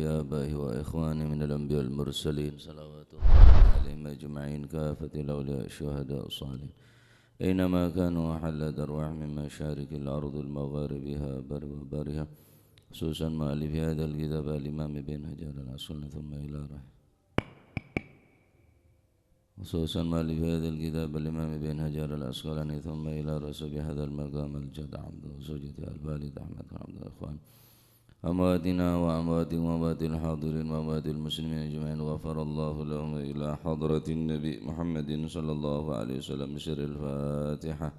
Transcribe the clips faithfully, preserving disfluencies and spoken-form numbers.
آبائه وإخوانه من الأنبياء والمرسلين، صلوات الله عليهم أجمعين، كافة الأولياء الشهداء الصالحين، أينما كانوا وحلت أرواحهم من مشارق الأرض لمغاربها بر-، وبرها، خصوصا مؤلف هذا الكتاب الإمام ابن حجر العسقلاني، ثم إلى رحمه. خصوصا مؤلف هذا الكتاب الإمام ابن حجر العسقلاني، ثم إلى رسول هذا المقام الجد عبد الزوجة الوالد أحمد بن عبد الرحمن، أمواتنا وأمواتكم وأموات الحاضرين وأموات المسلمين أجمعين، غفر الله لهم إلى حضرة النبي محمد صلى الله عليه وسلم، بسر الفاتحة.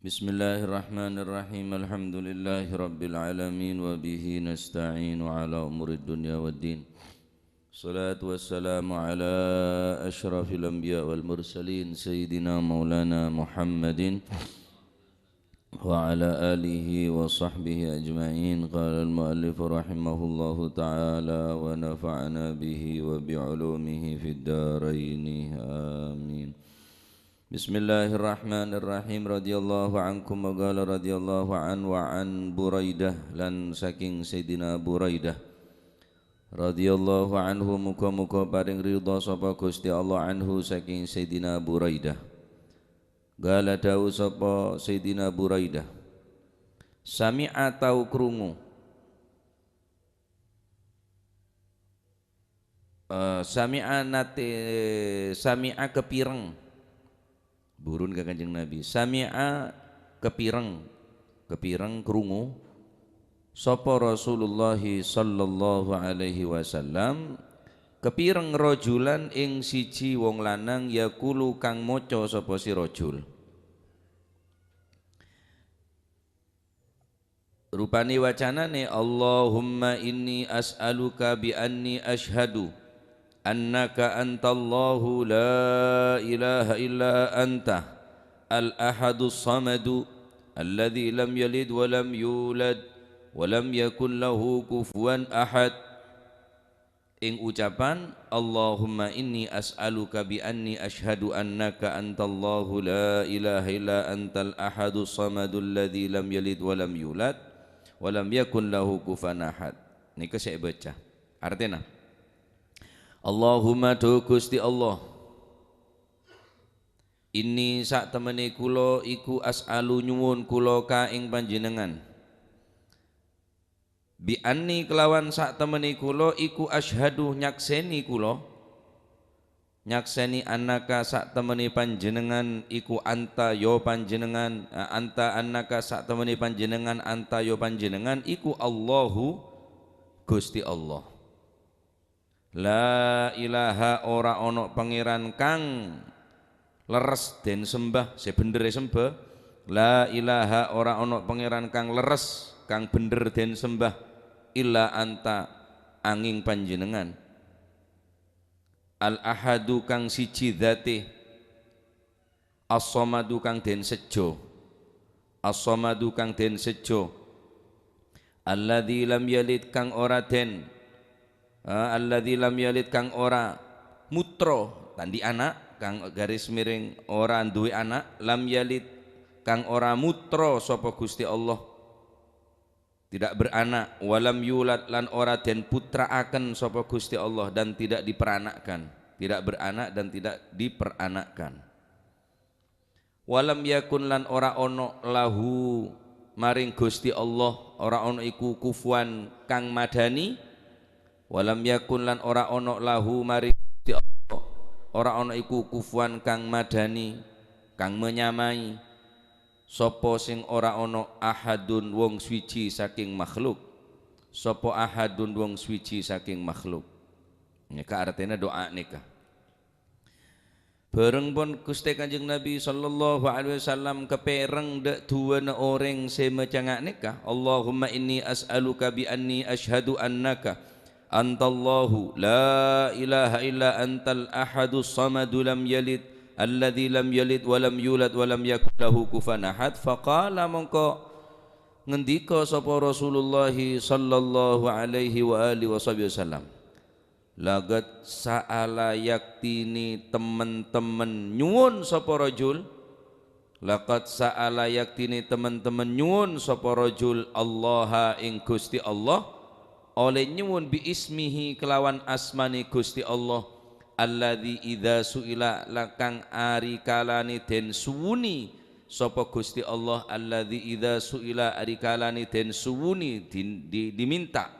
بسم الله الرحمن الرحيم. الحمد لله رب العالمين، وبه نستعين على أمور الدنيا والدين. الصلاة والسلام على أشرف الأنبياء والمرسلين، سيدنا مولانا محمد وعلى آله وصحبه أجمعين. قال المؤلف رحمه الله تعالى ونفعنا به وبعلومه في الدارين. آمين. بسم الله الرحمن الرحيم. رضي الله عنكم وقال رضي الله عنه وعن بريدة، lan saking Sayyidina Buraidah radhiyallahu anhu, muga-muga paring ridha sapa Gusti Allah anhu saking Sayyidina Buraidah. Qala, dawuh sapa Sayyidina Buraidah, sami'a, tao krungu. Eh, sami'a nate, sami'a kepireng. Burun ka Kanjeng Nabi. Sami'a kepireng. Kepireng, krungu. Sapa Rasulullah sallallahu alaihi wasallam kepireng rajulan ing siji wong lanang yaqulu kang maca sapa si rajul. Rupane wacanane, "Allahumma inni as'aluka bi anni asyhadu annaka antallahu la ilaha illa anta al-ahadus samadu alladzi lam yalid wa lam yulad wa lam yakul lahu kufuwan ahad." Ing ucapan, "Allahumma inni as'aluka bi anni asyhadu annaka antallahu la ilaha illa antal ahadus samadul ladzi lam yalid wa lam yulad wa lam yakun lahu kufuwan ahad." Nèka sè èbâca. Artèna, Allahumma, dhu Ghustè Allah, inni, satemmenè kaulâ iku, as'alu, nyuwun kaulâ ka ing Panjhennengngan. Bi anni, kelawan satemmenè kaulâ iku, asyhadu, nyaksènè kaulâ, nyaksènè, annaka, satemmenè panjhennengngan iku, anta, ya panjhennengngan, a-, anta, annaka, satemmenè panjhennengngan, anta, ya panjhennengngan iku, Allahu, Ghustè Allah. La ilaha, ora ana pangèran kang lerres den sembah, sè bhendher èsembah. La ilaha, ora ana pangèran kang lerres, kang bhendher den sembah, illa anta, angèng panjhennengngan. Al-Ahadu, kang siji dzaté. As-Samadu, kang den sejjho. As-Samadu, kang den sejjho. Alladzi lam yalid, kang ora den, eh, alladzi lam yalid, kang ora mutra, ta' andi' ana', kang garis miring ora duwè ana', lam yalid, kang ora mutra sapa Ghustè Allah. Tidak beranak, walam yulad, lan ora den putraaken sapa Ghustè Allah, dan tidak diperanakkan. Tidak beranak dan tidak diperanakkan. Walam yakun, lan ora ana, lahu, maring Ghustè Allah, ora ana iku, kufuwan, kang madhani. Walam yakun, lan ora ana, lahu, maring Ghustè Allah, ora ana iku, kufuwan, kang madhani, kang menyamai. Sapa sing ora ana, ahadun, wong suwiji saking makhluk? Sapa ahadun, wong suwiji saking makhluk? Nèka artèna du'a nèka. Bhâreng pon Ghustè Kanjeng Nabi sallallahu alaihi wasallam kapèreng dâ' duwâna orèng sè maca nga' nèka, "Allahumma inni as'aluka bi anni asyhadu annaka antallahu la ilaha illa antal ahadus samadu lam yalid, alladzi lam yalid wa lam yulad wa lam yakul lahu kufuwan ahad." Faqala, mongko Ngendika sapa Rasulullah sallallahu alaihi wa alihi wasahbihi wasallam, "Laqad sa'ala yaktine temen-temen nyuwun sapa rajul, laqad sa'ala yaktine temen-temen nyuwun sapa rajul Allaha ing Gusti Allah, oleh nyuwun bi ismihi kelawan asmane Gusti Allah, alladzi idza su'ila lakang ari kalane den suwuni sapa Gusti Allah, alladzi idza su'ila ari kalane den suwuni din-, di-, diminta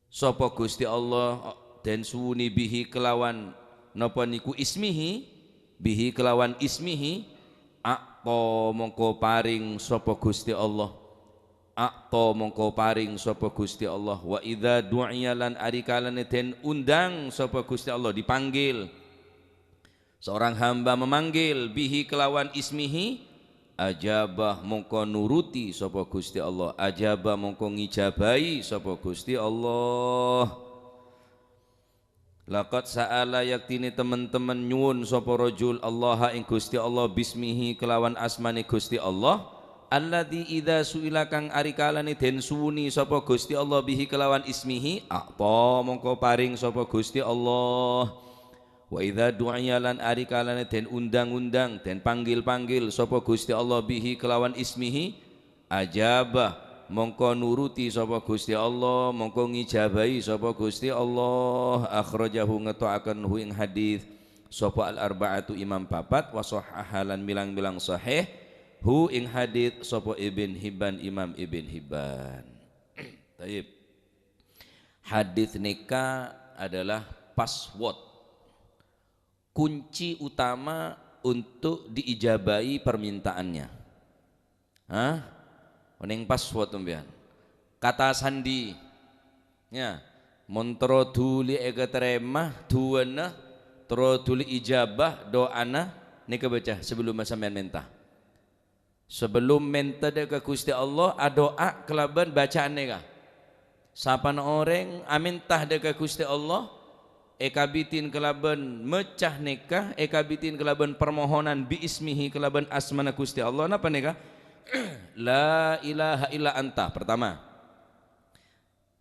sapa Gusti Allah, den suwuni bihi kelawan napa niku ismihi, bihi kelawan ismihi, a'ta mongko paring sapa Gusti Allah, a'ta mongko paring sapa Gusti Allah, wa idza du'iya lan ari kalane den undang sapa Gusti Allah, dipanggil. Seorang hamba memanggil bihi kelawan ismihi, ajabah mongko nuruti sapa Gusti Allah, ajabah mongko ngijabahi sapa Gusti Allah. Laqad sa'ala yaktine temen-temen nyuwun sapa rajul Allah ing Gusti Allah bismihi kelawan asmane Gusti Allah, alladzi idza su'ila kang ari kalane den suwuni sapa Gusti Allah bihi kelawan ismihi, a'ta mongko paring sapa Gusti Allah. Wa idza du'iya lan ari kalane den undang-undang, den panggil-panggil sapa Gusti Allah bihi kelawan ismihi, ajaba, mongko nuruti sapa Gusti Allah, mongko ngijabahi sapa Gusti Allah. Akhrajahu ngetto'aken hu ing hadis sapa al-arba'atu imam papat, wa shahhaha lan milang-milang sahih hu ing hadis sapa Ibn Hibban, Imam Ibn Hibban. Taib. Hadis neka adalah password, kunci utama untuk diijabahi permintaannya. Hah? Oneng password sampeyan. Kata sandi. Ya. Mon terro duli ekatarema, duwana, terro duli ijabah do'ana, neka baca sebelum sampeyan menta. Sabellum menta dâ' ka Guste Allah, adu'a kalabân bacaan nèka. Sapana orèng amènta dâ' ka Guste Allah, èkabidhin kalabân maca nèka, èkabidhin kalabân parmohonan bi ismihi, kalabân asmana Guste Allah. Napa nèka? La ilaha illa anta, pertama.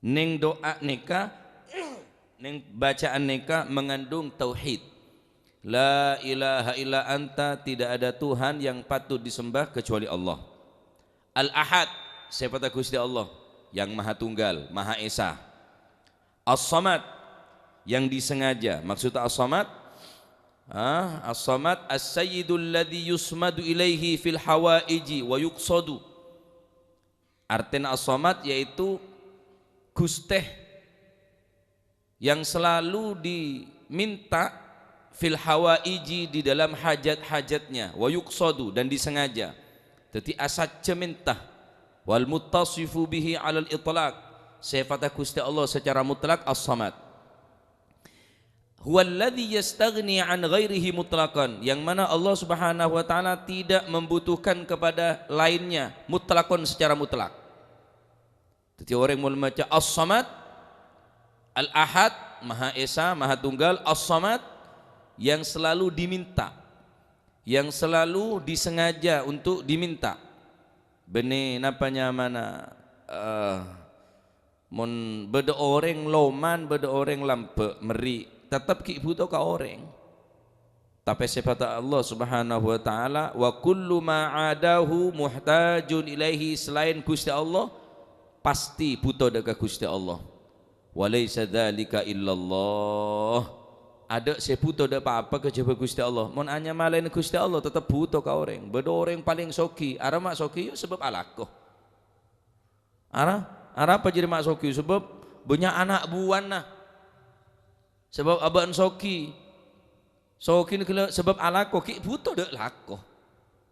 Neng do'a nèka, neng bacaan nèka mengandung tauhid. La ilaha illa anta, tidak ada Tuhan yang patut disembah kecuali Allah. Al-Ahad, sèfatta Gusti Allah, yang Maha Tunggal, Maha Esa. As-Samad, yang disengaja. Maksud As-Samad, ah, As-Samad, As-Sayyidul ladzi yusmadu ilaihi fil hawaiji wa yuqsadu. Artèna As-Samad yaitu Guste yang selalu diminta fil hawaiji, di dalam hajat-hajatnya, wa yuqsadu, dan disengaja. Jadi asajjhâ mènta. Wal muttasifu bihi alal itlaq, sèfatta Guste Allah secara mutlak As-Samad. Huwallazi yastaghni an ghairihi mutlaqan, yang mana Allah Subhanahu wa Ta'ala tidak membutuhkan kepada lainnya mutlaqan, secara mutlak. Jadi, orang mau maca As-Samad, Al-Ahad, Maha Esa, Maha Tunggal, As-Samad, yang selalu diminta, yang selalu disengaja untuk diminta. Bânnè napa nyamana, eh, Mon bâdâ orèng loman, bâdâ orèng lambâ', mèrri', tettep ghi' bhuto ka orèng. Tapè sèfatta Allah Subhanahu wa Ta'ala, "Wa kullu ma 'adahu muhtajun ilaihi," selain Gusti Allah, pasti bhuto dâ' ka Gusti Allah. "Wa laisa dzalika illallah." Adâ' sè bhuto dâ' pa-apa kajhâbhâ Gusti Allah. Mon anyama laèn Gusti Allah, tettep bhuto ka orèng. Bâdâ orèng palèng soghi, arapa ma' soghi, ya sabâb alako. Ara-, arapa jârèya ma' soghi? Sabâb bânnya' ana' buwâna. Sabâb abâ'na soghi. Soghina ghellâ' sabâb alako, ghi' bhuto dâ' lako.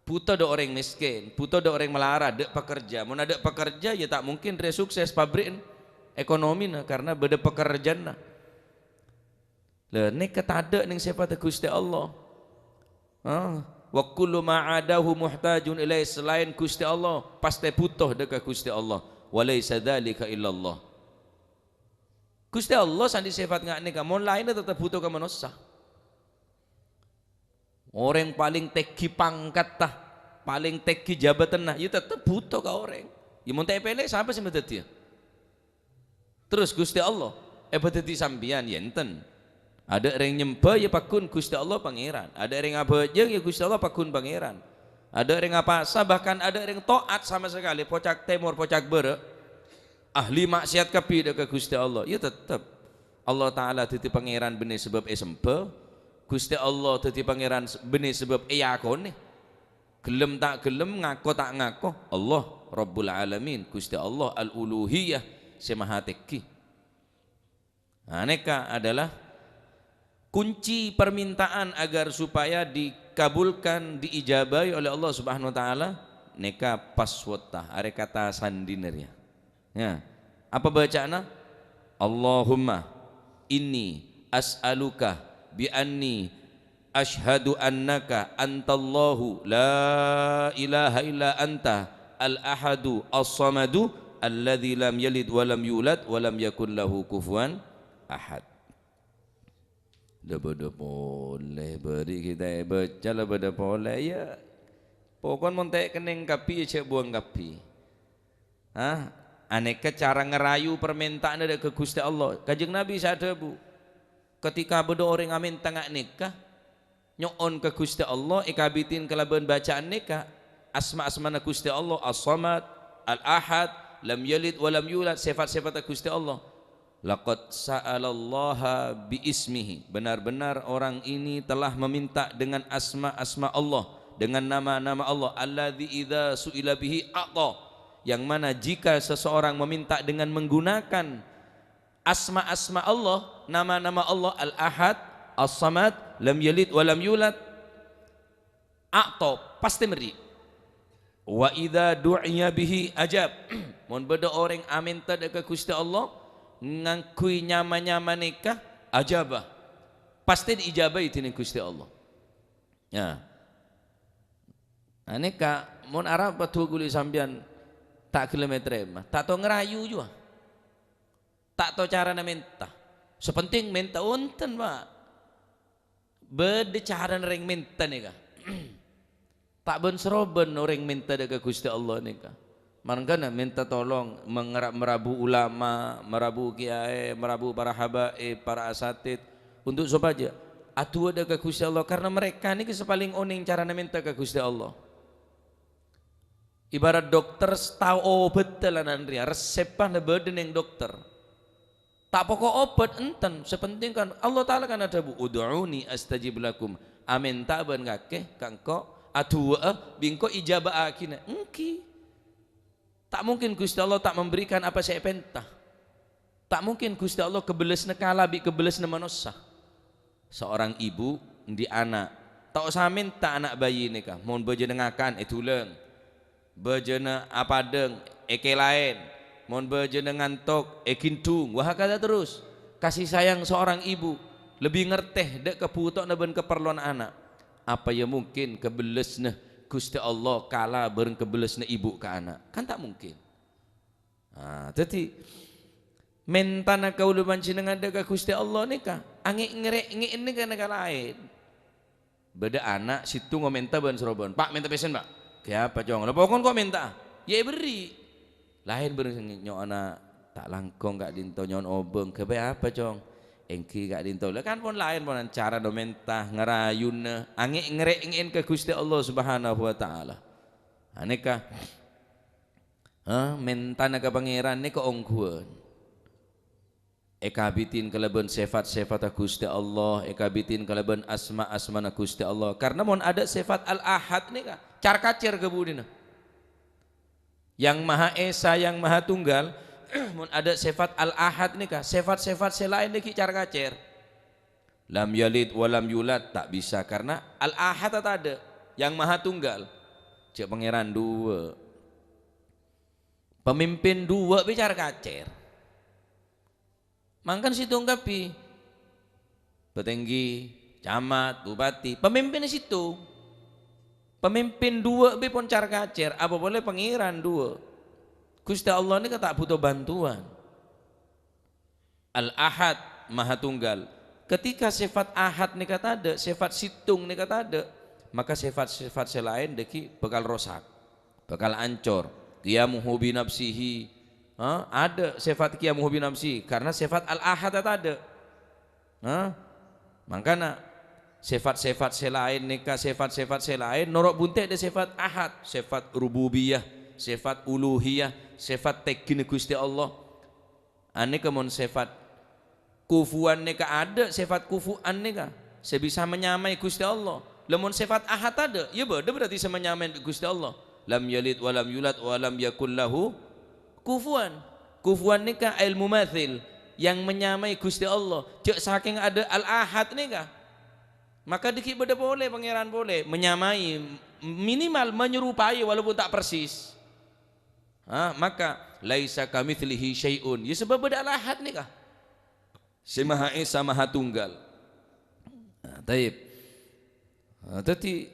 Bhuto dâ' orèng mèskèn, bhuto dâ' orèng malarat, dâ' pakerja. Mon adâ' pakerja, ya ta' mungkin rèya sukses pabrikna, ekonomina, karena bâdâ pakerjana. Lha, nèka tadâ' neng sèfatta Guste Allah. Ah, "Wa kullu ma 'adahu muhtajun ilaih," selain Guste Allah, pastè bhuto dâ' ka Guste Allah. "Wa laisa dzalika illallah." Guste Allah sandi sèfat nga' nèka, mon laènna tettep bhuto ka manossa. Orèng palèng tèngghi pangkatta, palèng tèngghi jhâbâtanna, ya tetep bhuto ka orèng. Ya mon ta' èpèlè, sapa sè madhâddhiyâ? Terros Ghustè Allah èpadhâddhi sampèyan, ya enten. Adâ' rèng nyembhâ, ya pagghun Ghustè Allah Pangèran. Adâ' rèng abhâjâng, ya Ghustè Allah pagghun Pangèran. Adâ' rèng apasa, bahkan adâ' rèng to'at sama sakalè, pocak tèmor, pocak bârâ', ahli maksiat kabbhi dâ' ka Ghustè Allah, ya tetep Allah Ta'ala dhâddhi Pangèran bânnè sabâb èsembhâ. Ghustè Allah dhâddhi Pangèran s-, bânnè sabâb èakonè. Ghellem ta' ghellem, ngako ta' ngako, Allah Rabbul Alamin, Ghustè Allah Al-Uluhiyah sè maha tèngghi. Nah, nèka adalah kunci permintaan agar supaya dikabulkan, diijabahi oleh Allah Subhanahu wa Ta'ala, nèka passwordda, arè kata sandhina rèya. Ya. Apa baca'na? "Allahumma inni as'aluka bi anni asyhadu annaka antallahu la ilaha illa anta al-ahadu as-samadu alladzi lam yalid wa lam yulad wa lam yakun lahu kufuwan ahad." La bâdâ polè, bâri' kita èbâca la bâdâ polè, ya. Pokon mon ta' kennèng kabbhi, ya jhâ' buwâng kabbhi. Hah? Anèka cara ngarayu parmènta'anna dâ' ka Ghustè Allah. Kanjeng Nabi sè adhâbu, "Ketika bâdâ orèng amènta nga'-, nèka, nyo'on ka Ghustè Allah èkabidhin kalabân bacaan nèka, asma-asmana Ghustè Allah, As-Samad, Al-Ahad, Lam Yalid wa Lam Yulad, sèfat-sèfatta Ghustè Allah. Laqad sa'alallaha bi ismihi." Benar-benar orang ini telah meminta dengan asma-asma Allah, dengan nama-nama Allah. "Alladzi idza su'ila bihi a'ta." Yang mana jika seseorang meminta dengan menggunakan asma-asma Allah, nama-nama Allah, Al-Ahad, As-Samad, Lam Yalid wa Lam Yulad, a'ta, pastè mèrri'. "Wa idza du'iya bihi ajab." Mon bâdâ orèng amènta dâ' ka Ghustè Allah ngangghuy nyama-nyama nèka, ajaba. Pastè diijabahi dèning Ghustè Allah. Ya. Nah, nèka, mon arapa du ghuli sampèyan ta' ghellem ètarèma, ta' tao ngarayu juwa. Ta' tao carana mènta. Sè pentèng mènta, onten, Pak. Bâdâ carana rèng mènta nèka. Ta' bân-sarobân orèng mènta dâ' ka Ghustè Allah nèka. Mangkana mènta tolong mangara-, marabu ulama, marabu kiyaè, marabu para habaib, para asatid, untuk sopajâ adu'a dâ' ka Ghustè Allah, karena mereka nèka sè palèng onèng carana mènta ka Ghustè Allah. Ibarat dokter s-, tao obhâddhâ la nan rèya, reseppa la bâdâ neng dokter. Ta' poko' obhât enten, sè pentèng kan Allah Ta'ala kan adhâbu, "Ud'uni astajib lakum." Amènta bân kakè ka engko', adu'â'â, bi' engko' ijaba'aghina. Èngghi. Ta' mungkin Ghustè Allah ta' memberikan apa sè èpènta. Ta' mungkin Ghustè Allah kebellasna kala bi' kebellasna manossa. Seorang ibu andi' ana', ta' osa mènta ana' bayi nèka, mon bâjâna ngakan, èdulâng. Bâjâna apadâng, èkèlaèn. Mon bâjâna ngantok, èghindhung. Wa hakadha terus. Kasih sayang seorang ibu lebih ngertè dâ' kabhutowanna bân kaparlowanna ana'. Apa ya mungkin kebellasna Ghustè Allah kala bâreng kebellasna ibu ka ana'? Kan ta' mungkin. Ah, dhâddhi, mèntana kaulâ panjhennengngan dâ' ka Ghustè Allah nèka, angè' ngèrèk-ngèrèk nèka, nèka laèn. Bâdâ ana' sèttong mènta bân-sarobân, "Pak, mènta pèssèna, Pak." "Kè apa, Cong?" "La, pokon ko' mènta, ya èberri'." Laèn bâreng sè nyo'ona, "Ta' langkong ka'dinto nyo'on obâng." "Ghâbây apa, Cong?" "Èngghi ka'dinto." La kan pon laèn pon carana mènta, ngarayuna, angè' ngèrèk-ngèrèk ka Ghustè Allah Subhanahu wa Ta'ala. Anèka. Ha, mèntana ka Pangèran nèka ongghuwân. Èkabidhin kalabân sèfat-sèfatta Ghustè Allah, èkabidhin kalabân asma-asmana Ghustè Allah. Karna mon adâ' sèfat Al-Ahad nèka, car-kacèr ka budina. Yang Maha Esa, Yang Maha Tunggal, mon adâ' sèfat Al-Ahad nèka, sèfat-sèfat sè laèn nèka car-kacèr. Lam yalid wa lam yulad, ta' bisa, karna Al-Ahad tadâ', Yang Maha Tunggal. Jhâ' Pangèran duwâ'. Pamimpin duwâ' bi' car-kacèr. Mangkana sèttong kabbhi. Patèngghi, camat, bupati, pamimpinna sèttong. Pamimpin duwâ' bi' pon car-kacèr, apa polè Pangèran duwâ'. Ghustè Allah nèka ta' bhuto bantuan. Al-Ahad, Maha Tunggal. Ketika sèfat Ahad nèka tadâ', sèfat sèttong nèka tadâ', maka sèfat-sèfat sè laèn dhâggi' bhâkal rosak, bhâkal ancor. Qiyamuhu bi nafsihi, ha, adâ' sèfat qiyamuhu bi nafsihi, karna sèfat al-ahad tadâ'. Ha? Mangkana, sèfat-sèfat sè laèn nèka, sèfat-sèfat sè laèn noro' bunte' dâ' sèfat ahad, sèfat rububiyah, sèfat uluhiyah, sèfat tènggina Ghustè Allah. Anèka mon sèfat kufuwan nèka adâ', sèfat kufuwan nèka sè bisa manyamaè Ghustè Allah. Lamon sèfat ahad adâ', ya bâdâ berarti sè manyamaè Ghustè Allah. Lam yalid wa lam yulad wa lam yakul lahu kufuwan. Kufuwan nèka al-mumatsil, yang manyamaè Ghustè Allah. Jhâ' sakèng adâ' al-ahad nèka. Maka dhâggi' bâdâ polè Pangèran polè, manyamaè, minimal menyerupai walaupun ta' persis. Ha, maka, "Laisa kamitslihi syai'un." Ya, sabâb bâdâ Al-Ahad nèka. Sè Maha Esa, Maha Tunggal. Nah, taib. Nah, dhâddhi,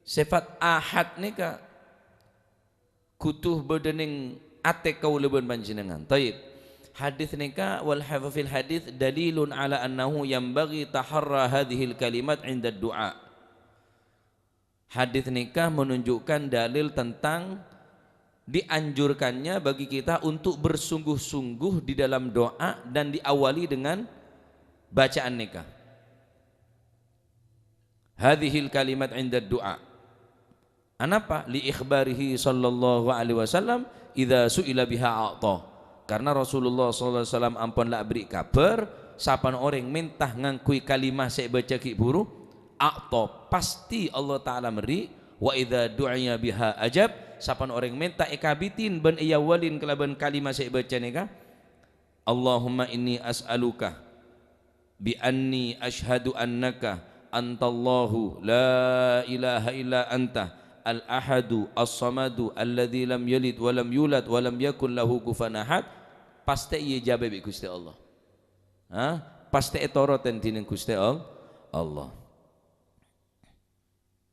sèfat Ahad nèka kodhu bâdâ neng atè kaulâ bân panjhennengngan. Taib. Hadits nèka, "Wal hafa fil hadits dalilun ala annahu yanbaghi taharra hadhil kalimat 'inda du'a." Hadis nèka menunjukkan dalil tentang dianjurkannya bagi kita untuk bersungguh-sungguh di dalam doa dan diawali dengan bacaan nèka. Hadhil kalimat 'inda du'a. Anapa? Li ikhbarihi sallallahu alaihi wasallam, "Idza su'ila biha a'ta." Karena Rasulullah sallallahu alaihi wasallam ampon la aberri' kabhâr, sapana orèng mènta ngangghuy kalimah sè èbâca ghi' bhuru, a'ta, pastè Allah Ta'ala merri', "Wa idza du'iya biha ajab," sapana orèng mènta èkabidhin bân èawalin kalabân kalimah sè èbâca nèka, "Allahumma inni as'aluka bi anni asyhadu annaka antallahu la ilaha illa anta al-ahadu as-samadu alladzi lam yalid wa lam yulad wa lam yakul lahu kufuwan ahad," pastè èjâbâ bi' Ghustè Allah. Ha? Pastè ètoro'è dhinèng Ghustè All-, Allah.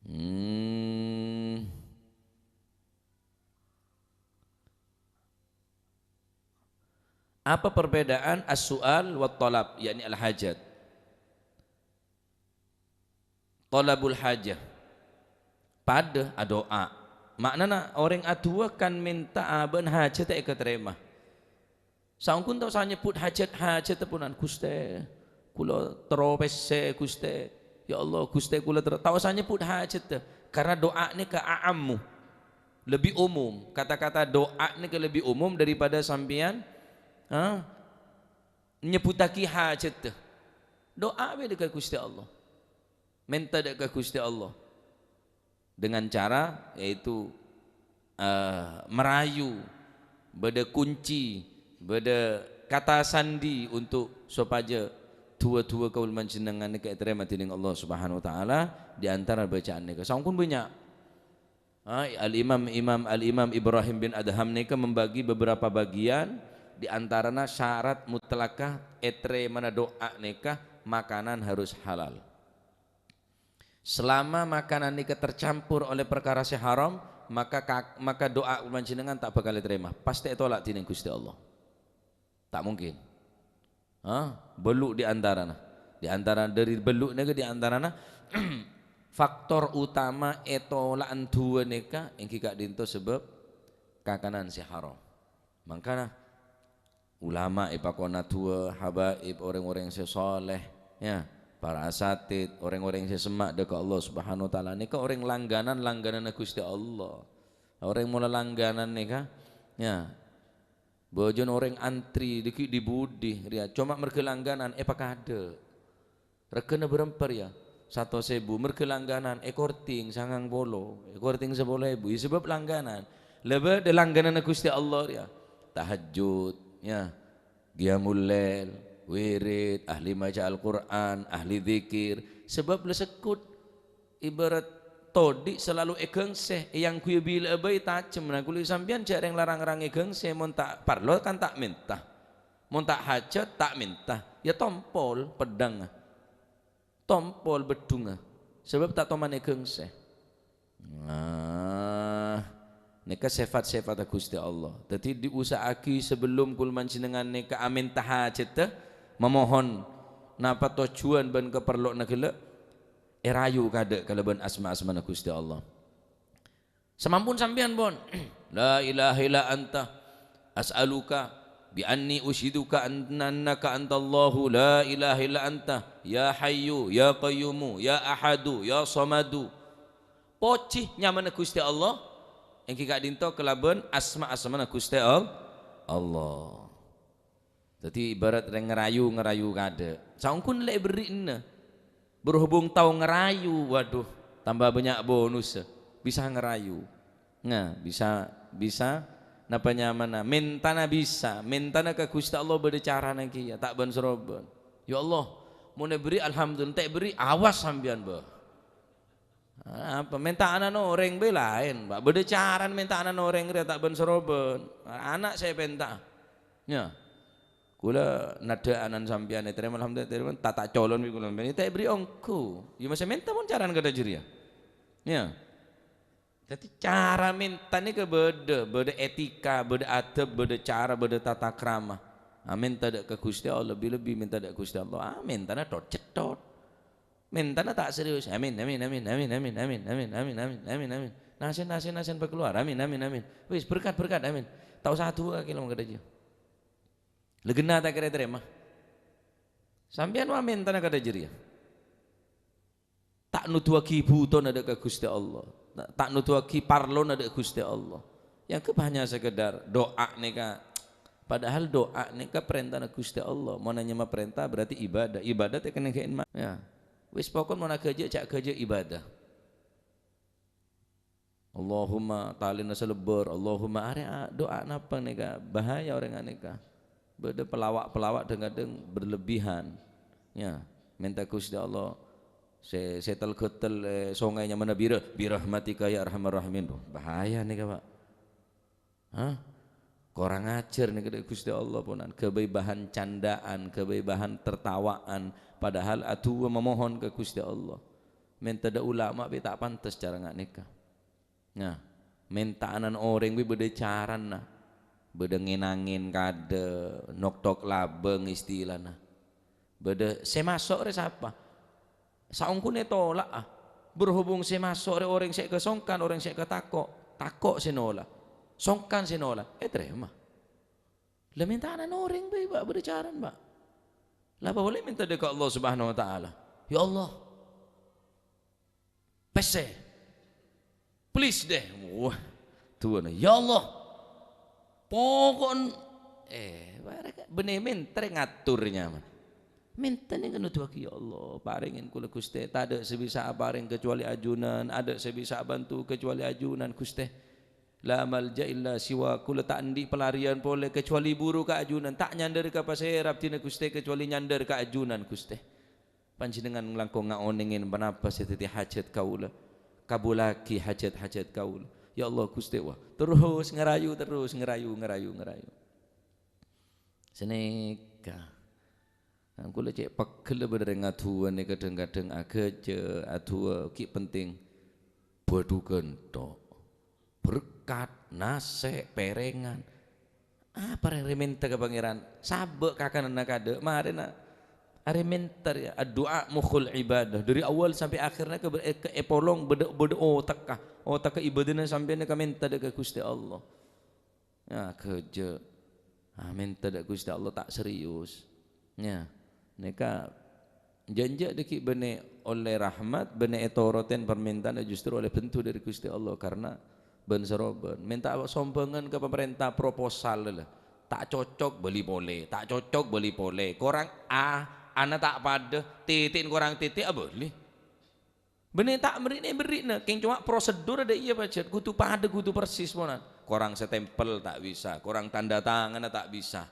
Hmm. Apa perbedaan as-su'al wa talab, yakni al-hajat? Talabul hajah. Padâ adu'a. Ma'nana orèng adu'a kan mènta abâ'na hajhâddhâ èkatarèma. Saongghuna ta' osa nyebbhut hajhât-hajhât ponan, "Ghustè, kaulâ terro pèssè, Ghustè. Ya Allah, Ghustè, kaulâ terro," ta' osa nyebbhut hajhâddhâ. Karena doa nèka a'ammu, lebih umum. Kata-kata doa nèka lebih umum daripada sampèyan, ha, nyebbhuttaghi hajhâddhâ. Doa bhâi dâ' ka Ghustè Allah. Mènta dâ' ka Ghustè Allah. Dengan cara, yaitu, eh, merayu, bâdâ kunci, bâdâ kata sandi untuk sopajâ du'a-du'a kaulâ panjhennengngan nèka ètarèma dhinèng Allah Subhanahu wa Ta'ala di antara bacaan nèka. Saongghuna bânnya'. Ah, Al-Imam, Imam, Al-Imam Ibrahim bin Adham nèka membagi beberapa bagian, di antarana syarat mutlakah ètarèmana doa nèka makanan harus halal. Selama makanan nèka tercampur oleh perkara sè haram, maka ka-, maka doa panjhennengngan ta' bhâkal ètarèma. Pastè ètolak dhinèng Ghustè Allah. Ta' mungkin. Ha? Bâllu' di antarana. Di antara, dâri bâllu' nèka di antarana faktor utama ètola'an du'a nèka èngghi ka'dinto sabâb kakanan sè haram. Mangkana, ulama èpakona du'a, habaib, orèng-orèng sè soleh, ya, para asatid, orèng-orèng sè semma' dâ' ka Allah Subhanahu wa Ta'ala. Nèka orèng langganan, langgananna Ghustè Allah. Orèng mola langganan nèka, ya, bâjâna orèng antri dâggi' di-budi, rèya. Coma marghâ langganan, èpakadâ'. Regghâna bârâmpa rèya? Satos èbu. Marghâ langganan, èkorting sangang polo, èkorting sapolo èbu. Ya, sabâb langganan. La bâdâ langgananna Ghustè Allah rèya. Tahajjud, ya. Qiyamul lail, wirid, ahli maca Al-Qur'an, ahli dzikir. Sabâb la sèkkut. Ibarat todi' salalu èghângsè, èangghuy bila'a bhâi tajem. Nah, kaulâ sampèyan jhâ' rèng la rang-rang èghângsè, mon ta' parlo kan ta' mènta. Mon ta' hajhât, ta' mènta. Ya tompol peddhângnga. Tompol beddhungnga, sabâb ta' toman èghângsè. Nah, nèka sèfat-sèfatta Ghustè Allah. Dhâddhi, diusa'aghi sabellum kaulâ panjhennengngan nèka amènta hajhâddhâ, mamohon napa tojjhuwân bân kaparlowanna ghellâ'. èrayu kadâ' kalabân asma-asmana Ghustè Allah. Samampun sampèyan, pon. La ilaha illa anta as'aluka bi anni usyiduka annaka antallahu la ilaha illa anta ya hayyu ya qayyumu ya ahadu ya samadu. Pojhi nyamana Ghustè Allah, èngghi ka'dinto kalabân asma-asmana Ghustè Al-, Allah. Dhâddhi ibarat rèng ngarayu, ngarayu kadâ'. Saongghuna la èberri'na. Berhubung tao ngarayu, waduh, tamba bânnya' bonus. Bisa ngarayu. Nah, bisa, bisa, napa nyamana? Mentana bisa. Mentana ka Ghustè Allah bâdâ carana kèya, ta' bân-sarobân. "Ya Allah, mon èberri', alhamdulillah, ta' èberri', awas sampèyan, bâh." Apa, menta ana'na orèng bhâi laèn, Pak. Bâdâ carana menta ana'na orèng rèya ta' bân-sarobân. Ana' sè èpenta. Nya. Kaulâ nadhâ' ana'na sampèyan ètarèma, alhamdulillah, ètarèma, ta', ta' colon bi' kaulâ sampèyan. Ta' èberri' ongghu. Ya, masa menta mon carana kadâ' jârèya. Nya. Dhâddhi, cara menta nèka bâdâ, bâdâ etika, bâdâ adab, bâdâ cara, bâdâ tata krama. Amenta dâ' ka Ghustè Allah, lebbi-lebbi menta dâ' Ghustè Allah. Ah, mentana thot-cèthot. Mentana ta' serius. Amin, amin, amin. Nasen, nasen, nasen pakalowar. Amin, amin, amin. Wis, berkat, berkat. Amin. Ta' osa adu'a kèlong kadâ' jâ. La ghenna ta' kèra ètarèma. Sampèyan wa mentana kadâ' jârèya. Ta' noduwaghi bhutona dâ' ka Ghustè Allah. Ta', ta' noduwaghi parlona dâ' Ghustè Allah. Yang ke hanya sekedar doa nèka. Padahal doa nèka parèntana Ghustè Allah. Mon nyama parènta berarti ibadah. Ibadah tè kennengngan ma-, ya. Wis pokon mon aghâjâ', jhâ' aghâjâ' ibadah. Allahumma talina salebbâr, Allahumma arè a-, doa napa nèka? Bahaya orèng nèka. Bâdâ pelawak-pelawak dhâng-kadhâng berlebihan. Ya, menta Ghustè Allah sè, sè tel-ghâtel, eh, songay nyamana bira, "Birahmatika ya arhamar rahimin." Duh, bahaya nèka, Pak. Hah? Korang ajhâr nèka dâ' Ghustè Allah, ponan. Ghâbây bahan candaan, ghâbây bahan tertawaan. Padahal adu'a mamohon ka Ghustè Allah. Menta dâ' ulama bi' ta' pantes cara nga' nèka. Nah, menta ana'na orèng bi' bâdâ carana. Bâdâ ngèn-angèn kadâ', nok-tok labâng istilana. Bâdâ sè maso' rè sapa? Saongghuna ètola'a. Berhubung sè maso' rè orèng sè èkasongkan, orèng sè èkatako', tako' sè nola'. Songkan sè nola', ètarèma. La menta ana'na orèng bhâi, Pak, bâdâ carana, Pak. La apa polè menta dâ' ka Allah Subhanahu wa Ta'ala. "Ya Allah, pèssè. Please deh." Wah, du'ana, "Ya Allah, pokon," eh, bânnè menta rè ngatur nyaman. Menta nèka noduwaghi, "Ya Allah, parèngè kaulâ, Ghustè. Tadâ' sè bisa aparèng kecuali ajunan, adâ' sè bisa bantu kecuali ajunan, Ghustè. La malja illa siwa, kaulâ ta' andi' pelarian polè kecuali buru ka ajunan. Ta' nyandâr ka pasèra abdhina, Ghustè, kecuali nyandâr ka ajunan, Ghustè. Panjhennengngan langkong ngaonèngè ponapa sè dhâddhi hajhât kaulâ. Kabulaghi hajhât-hajhât kaulâ. Ya Allah, Ghustè, wah, terros ngarayu, terros ngarayu, ngarayu, ngarayu." Sanèka. Nah, kaulâ cè' pegghel bâdâ rèng adu'a nèka kadhâng-kadhâng aghâjâ', adu'a ghi' penting. Bâdhughân tok. Berkat, nasè', pèrèngan. Apa rèng rè menta ka Pangèran? Sabâ' kakananna kadâ', marèna. Arè menta rèya, addu'a mukhul ibadah. Dâri awal sampè' akhèrra ka, ka èpolong bâdâ, bâdâ otekka. Otekka ibadahna sampèyan ka menta dâ' ka Ghustè Allah. Ya, aghâjâ'. Ah, menta dâ' Ghustè Allah ta' serius. Ya, nèka jhânjhâ' dâgghi' bânnè ollè rahmat, bânnè ètorotèn parmènta'na justru ollè bhânto dâri Ghustè Allah karna bân-sarobân. Menta sombhângan ka pamarènta proposal la. Ta' cocok, bâli polè. Ta' cocok, bâli polè. Korang A, A-na ta' padâ, tètè'na korang tètè', abâli. Bânnè ta' mèrri'na, èbherri'na. Kèng coma prosedur adâ' iyâ pajhât. Kodhu padâ, kodhu persis, ponan. Korang stempel ta' bisa, korang tanda tanganna ta' bisa.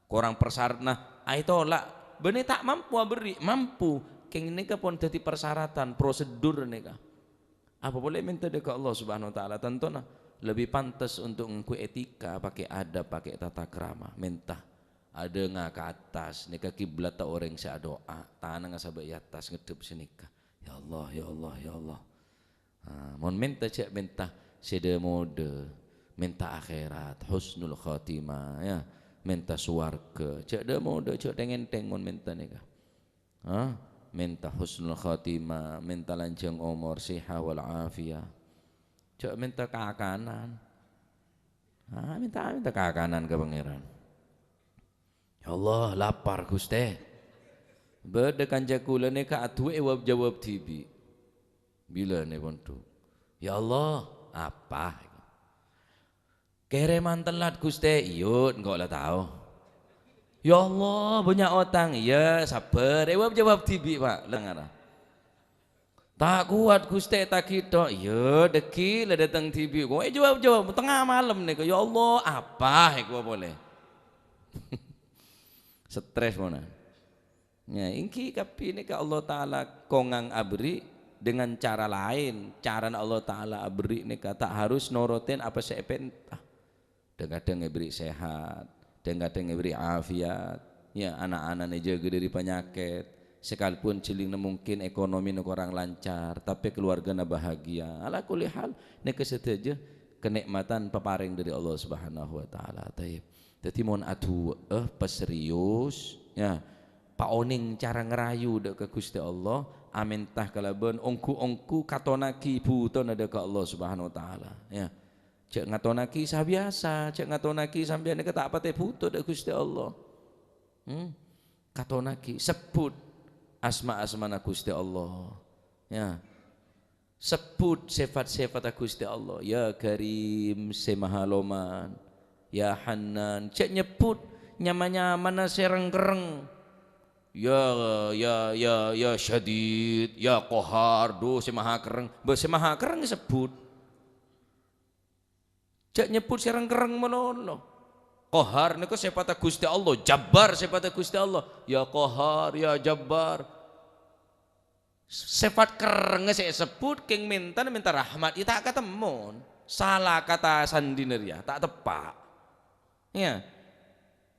Korang persyaratan, aètola'. Bânnè ta' mampu abherri', mampu. Kèng nèka pon dhâddhi persyaratan, prosedur nèka. Apa polè menta dâ' ka Allah Subhanahu wa Ta'ala, tantona lebbi pantes untuk ngangghuy etika, pakai adab, pakai tata krama. Menta. Adhângnga ka attas, nèka kiblatta orèng sè adu'a. Tanangnga sabâ' è attas, ngeddhep sanèka. Ya Allah, ya Allah, ya Allah. Ah, mon menta jhâ' menta sè dhâ-modâ, menta akhèrat, husnul khatimah, ya. Menta sowarghâ, jhâ' dhâ-modâ, jhâ' thèng-ènthèng mon menta nèka. Ah, Mènta husnul khatimah, mènta lanjhâng omor, sihah wal afiyah. Jhâ' mènta kakanan. Ah, mènta, mènta kakanan ka Pangèran. "Ya Allah, lapar, Ghustè." Bâdâ kanca kaulâ nèka adu'a èwâb-jâwâb dhibi'. Bilâ nè pondhuk. "Ya Allah, apa?" "Kèrèman tellat, Ghustè." "Iyâ, engko' la tao." "Ya Allah, bânnya' otang." "Iyâ, sabbhâr." Èwâb-jâwâb dhibi', Pak. Lengara. "Ta' kowat, Ghustè, tagi tok." "Iyâ, dhâggi' la dâteng dhibi'." Kok èjâwâb-jâwâb, tengnga malem nèko. "Ya Allah, apa èko polè?" Stres mona. Ya, èngghi kabbhi nèka Allah Ta'ala kongang aberri' dengan cara laèn. Carana Allah Ta'ala aberri' nèka ta' harus norotin apa sè èpènta. Dhâng-kadhâng èberri' sehat, dhâng-kadhâng èberri' afiat, ya, ana'-ana'na èjâgâ dhâri panyakèt, sekalipun jhâlingna mungkin ekonomina korang lancar, tapè keluargana bahagia. Ala kulli hal, nèka sadhâjâ kanè'matan paparèng dhâri Allah Subhanahu wa Ta'ala. Tayyib. Dhâddhi, mon adu'a, eh, paserius, ya, paonèng cara ngarayu dhâ' ka Ghustè Allah, amènta kalabân ongghu-ongghu katonnaghi bhutona dhâ' ka Allah Subhanahu wa Ta'ala, ya. Jhâ' ngatonnaghi sabiyasa, jhâ' ngatonnaghi sampèyan nèka ta' patè bhuto dhâ' Ghustè Allah. Hmm? Katonnaghi, sebbhut asma-asmana Ghustè Allah. Ya. Sebbhut sèfat-sèfatta Ghustè Allah. Ya Karim, sè Maha Loman. Ya Hannan. Jhâ' nyebbhut nyama-nyamana sè reng-kerreng. Ya, ya, ya, ya Syadid, ya Qahar, dhu sè Maha Kerreng. Bâ sè Maha Kerreng sebbhut. Jhâ' nyebbhut sè reng-kerreng malolo. Qahar nèko sèfatta Ghustè Allah, Jabbar sèfatta Ghustè Allah. Ya Qahar, ya Jabbar. Sèfat kerrengnga sè èsebbhut, kèng mèntana mènta rahmat, ya ta' katemmon. Sala kata sandhina rèya, ta' teppa'. Ya.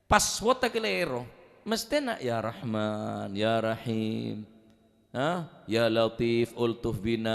Passwordda kalèro. Mesthèna, "Ya Rahman, Ya Rahim." Hah? "Ya Latif, ultuf bina."